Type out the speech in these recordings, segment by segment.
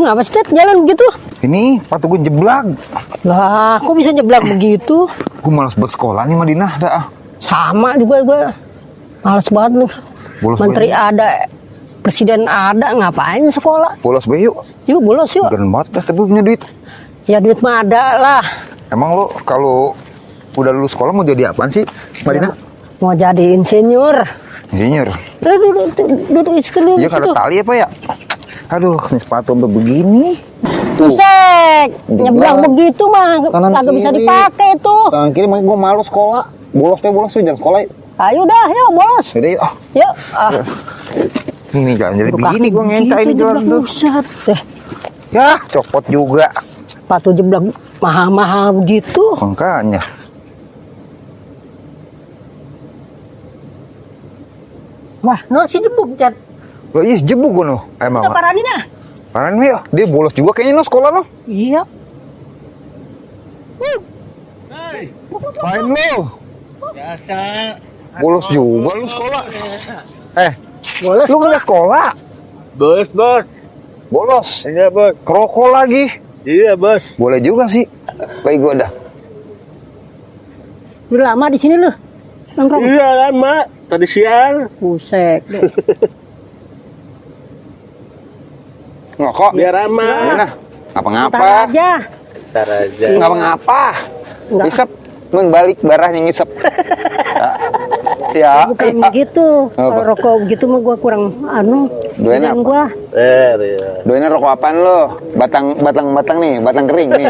ngapa sih Ted jalan begitu? Ini sepatu gue jeblak. Lah, kok bisa jeblak begitu? Gue malas bersekolah nih Madinah dah. Sama juga gue. Males banget nih. Bolos Menteri ada, presiden ada, ngapain sekolah? Bolos be yuk. Yuk bolos yuk. Geren banget dah, tapi punya duit. Ya duit mah ada lah. Emang lo kalau udah lulus sekolah mau jadi apaan sih Madinah? Ya, mau jadi insinyur. Insinyur. Duduk sekalian Iya kada situ. tali apa ya? Aduh, ini sepatu sampai begini. Pusek, nyeblak begitu mah Kanan kagak bisa kiri. dipakai tuh. Tangan kiri makanya gue malu sekolah. Bolos jangan sekolah. Ayo dah, yuk bolos. Yaudah yuk. Yuk. Ini jangan jadi Aduh, begini kaki gue ngenca begitu ini jalan jeblak, tuh. buset. Ya, copot juga. Sepatu jeblak mahal-mahal begitu. Makanya. Wah, no si jebuk, Cat. Loh iya jebuk gue no. Emang. Kita paranin ah. Paranin yuk. Dia bolos juga kayaknya no sekolah no. Iya. Main lo. Biasa. Bolos juga lu sekolah. Bolos. Lu nggak sekolah? Bos. Bolos. Iya, bos. Kerokok lagi. Iya, bos. Boleh juga sih. Baik gue dah. Udah lama di sini lu. Nongkrong. Iya, lama. Tadi siang. Pusek. Ngokok. Biar aman. Mana? Apa-ngapa? Ntar aja. Ntar aja. Ngapa-ngapa? Enggak. Ngisep. Balik barahnya ngisep. Ya. Bukan begitu. Kalau rokok begitu mah gua kurang Doain apa? gua. Iya. Doainnya rokok apaan lo? Batang nih, batang kering nih.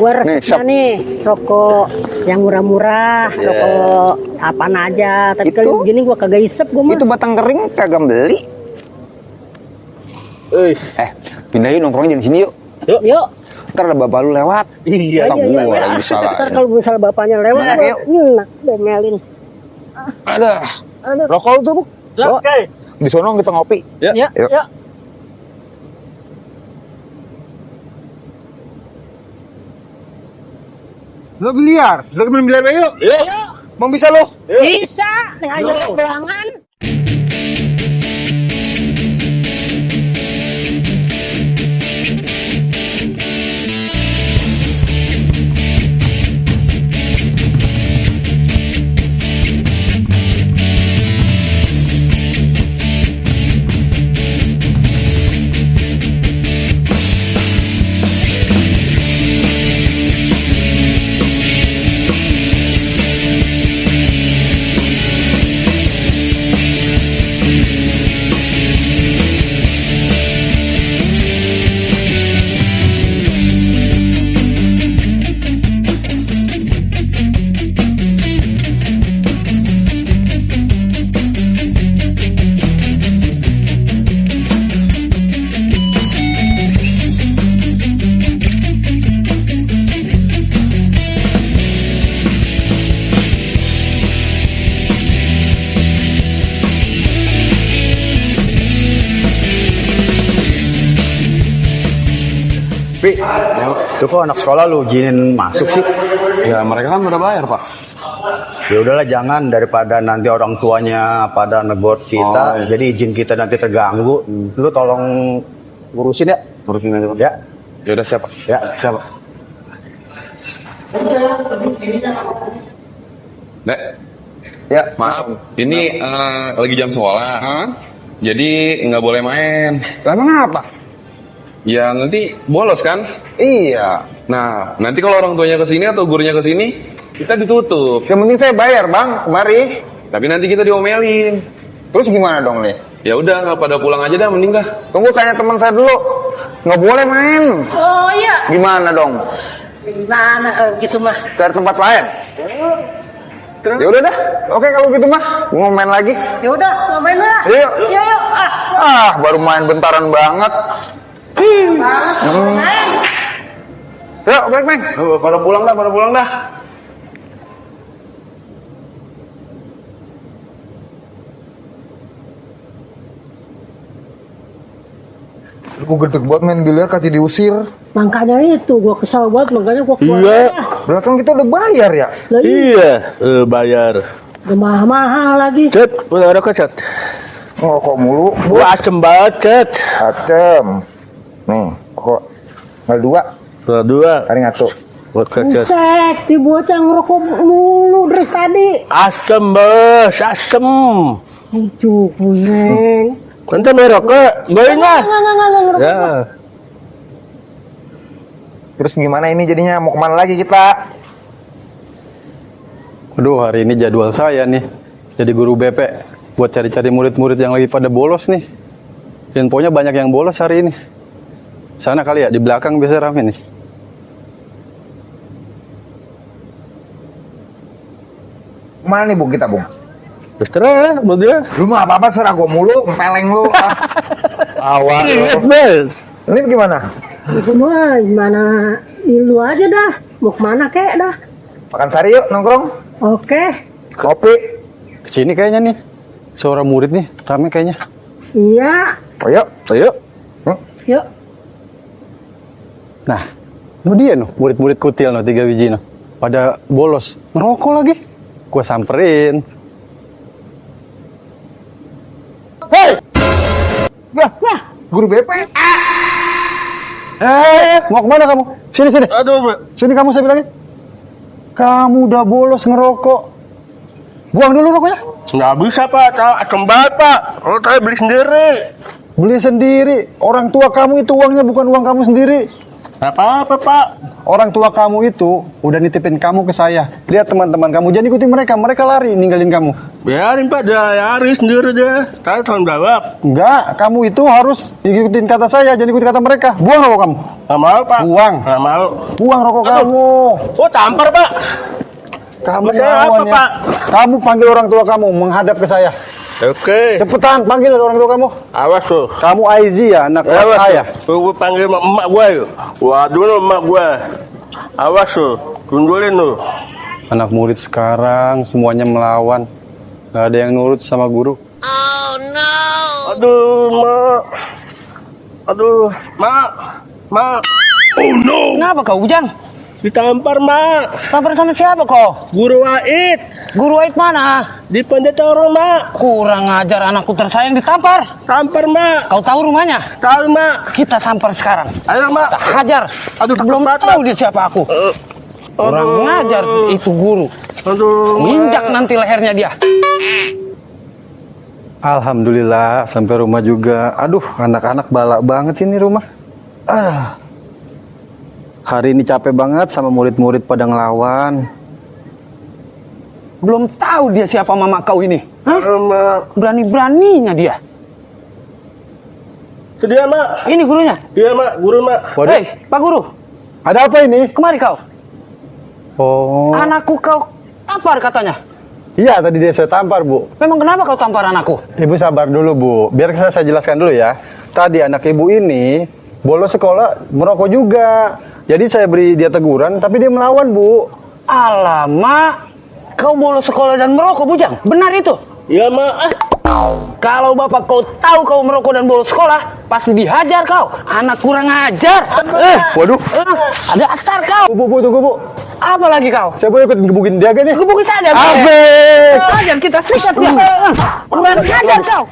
Gua Nih, resepnya Sob. nih rokok yang murah-murah, Yeah. rokok apaan aja. Tapi Itu? kalau begini gua kagak isep gua mah. Itu batang kering kagak beli. Pindah yuk nongkrongnya di sini yuk. Yuk. Ntar ada bapak lu lewat. Iya. Tahu gua lagi salah. Ntar kalau misalnya bapaknya lewat, Nah, gua yuk. nyenak domelin. Ada. Aduh. Rokok lu tuh, Bu. Oke. Di sono kita ngopi. Ya. Ya, Yuk. ya. Lo biliar. Lo main biliar yuk. Yuk. Mau bisa lo? Bisa, tinggal nyolok belangan. Pi, itu kok anak sekolah lu izinin masuk sih? Ya, mereka kan udah bayar, Pak. Ya udahlah jangan, daripada nanti orang tuanya pada negor Oh, kita, iya. jadi izin kita nanti terganggu. Lu tolong ngurusin ya. Terusin aja, Pak. Ya, Ya udah siap, Pak. ya. Siap, Pak. Dek, Ya, Maaf, ini lagi jam sekolah. Jadi nggak boleh main. Lah emang apa? Ya nanti bolos kan? Iya. Nah, nanti kalau orang tuanya kesini atau gurunya kesini, kita ditutup. Yang penting saya bayar, Bang. Mari. Tapi nanti kita diomelin. Terus gimana dong nih? Ya udah, nggak pada pulang aja dah, mending dah. Tunggu tanya teman saya dulu. Nggak boleh main. Oh iya. Gimana dong? Gimana gitu mas? Cari tempat lain. Ya udah dah. Oke kalau gitu mah. Mau main lagi. Ya udah, ngapain lah? Yuk. Yuk. Baru main bentaran banget. Yuk, baik, Meng. Pada pulang dah, pada pulang dah. Gue gede banget main biliar kasih diusir. Makanya itu gua kesal banget, makanya gua keluar. Iya. Belakang kita udah bayar ya. Lah, Iya, bayar. udah mahal-mahal lagi. Cet, udah ada kok, Cet. Ngerokok mulu. Gua asem banget, Cet. Acem. Nih, kok nggak dua, Dua. kali ngatu. Buset, di bocah ngerokok mulu dari tadi. Asem bos, asem. Cukup, Neng. Nanti merokok, Enggak, banyak. ngerokok. Ya. Terus gimana ini jadinya? Mau kemana lagi kita? Aduh, hari ini jadwal saya nih jadi guru BP buat cari-cari murid-murid yang lagi pada bolos nih. Infonya banyak yang bolos hari ini. Sana kali ya, di belakang biasa rame nih. Kemana nih Bung kita Bung? Terus terang, buat dia. Lu mah apa-apa serah gua mulu, empeleng lu. Awal lu. Bel. Ini gimana? Itu mah gimana lu aja dah. Mau kemana kek dah? Makan sari yuk nongkrong. Oke. Kopi. Kesini kayaknya nih. Seorang murid nih, rame kayaknya. Iya. Oh yuk. Ayo. Yuk. Nah, lu dia noh, murid-murid kutil noh, 3 biji noh. Pada bolos, ngerokok lagi. Gua samperin. Hei! Lah, guru BP. Mau kemana kamu? Sini, sini. Aduh, Sini kamu, saya bilangin. Kamu udah bolos ngerokok. Buang dulu rokoknya. nggak bisa pak, kembali pak. Oh, saya beli sendiri. Beli sendiri. Orang tua kamu itu uangnya bukan uang kamu sendiri. Nggak apa-apa pak. Orang tua kamu itu udah nitipin kamu ke saya. Lihat teman-teman kamu, jangan ikutin mereka. Mereka lari ninggalin kamu. Biarin pak, hari sendiri deh. Saya tanggung jawab. Enggak, kamu itu harus ikutin kata saya, jangan ikutin kata mereka. Buang rokok kamu. Nggak mau pak. Buang. Nggak mau. Buang rokok kamu. Oh, tampar pak. Kamu Maksudnya apa, lawan ya. Pak? Kamu panggil orang tua kamu menghadap ke saya. Oke. Cepetan panggil orang tua kamu. Awas tuh. Kamu Aizi ya, anak kelas saya. Tunggu panggil emak gue yuk. Waduh lu emak gue. Awas tuh. Tundulin tuh. Anak murid sekarang semuanya melawan. Gak ada yang nurut sama guru. Aduh, mak. Aduh, mak. Mak. Oh no. Kenapa kau Ujang? Ditampar, mak. Tampar sama siapa kau? Guru Wahid. Guru Wahid mana? Di Pendetoro, mak. Kurang ajar, anakku tersayang ditampar. Tampar, mak. Kau tahu rumahnya? Tahu, mak. Kita samper sekarang. Ayo, mak. Kita hajar. Aduh, Belum cepat, tahu Mak. dia siapa aku. Kurang ngajar itu guru. Aduh, Injak nanti lehernya dia. Alhamdulillah sampai rumah juga. Aduh, anak-anak balak banget sih ini rumah. Hari ini capek banget sama murid-murid pada ngelawan. Belum tahu dia siapa mama kau ini. Hah? mak. Berani-beraninya dia. Itu dia, mak. Ini gurunya. Dia, mak. Guru, mak. Waduh, Hei, Pak Guru. ada apa ini? Kemari kau. Oh, Anakku kau tampar katanya. iya tadi dia saya tampar, Bu. Memang kenapa kau tampar anakku? Ibu sabar dulu, Bu. Biar saya jelaskan dulu ya. Tadi anak ibu ini bolos sekolah merokok juga. Jadi saya beri dia teguran, tapi dia melawan, Bu. Alamak, kau bolos sekolah dan merokok, Bujang. Benar itu? Iya, mak. Kalau bapak kau tahu kau merokok dan bolos sekolah, pasti dihajar kau. Anak kurang ajar. Waduh. Ada asar kau. Bu, tunggu, Bu. Apa lagi kau? Saya boleh ikut gebukin dia gak nih? Gebukin saja. Afik! Ajar kita sikat dia. Kurang ajar kau.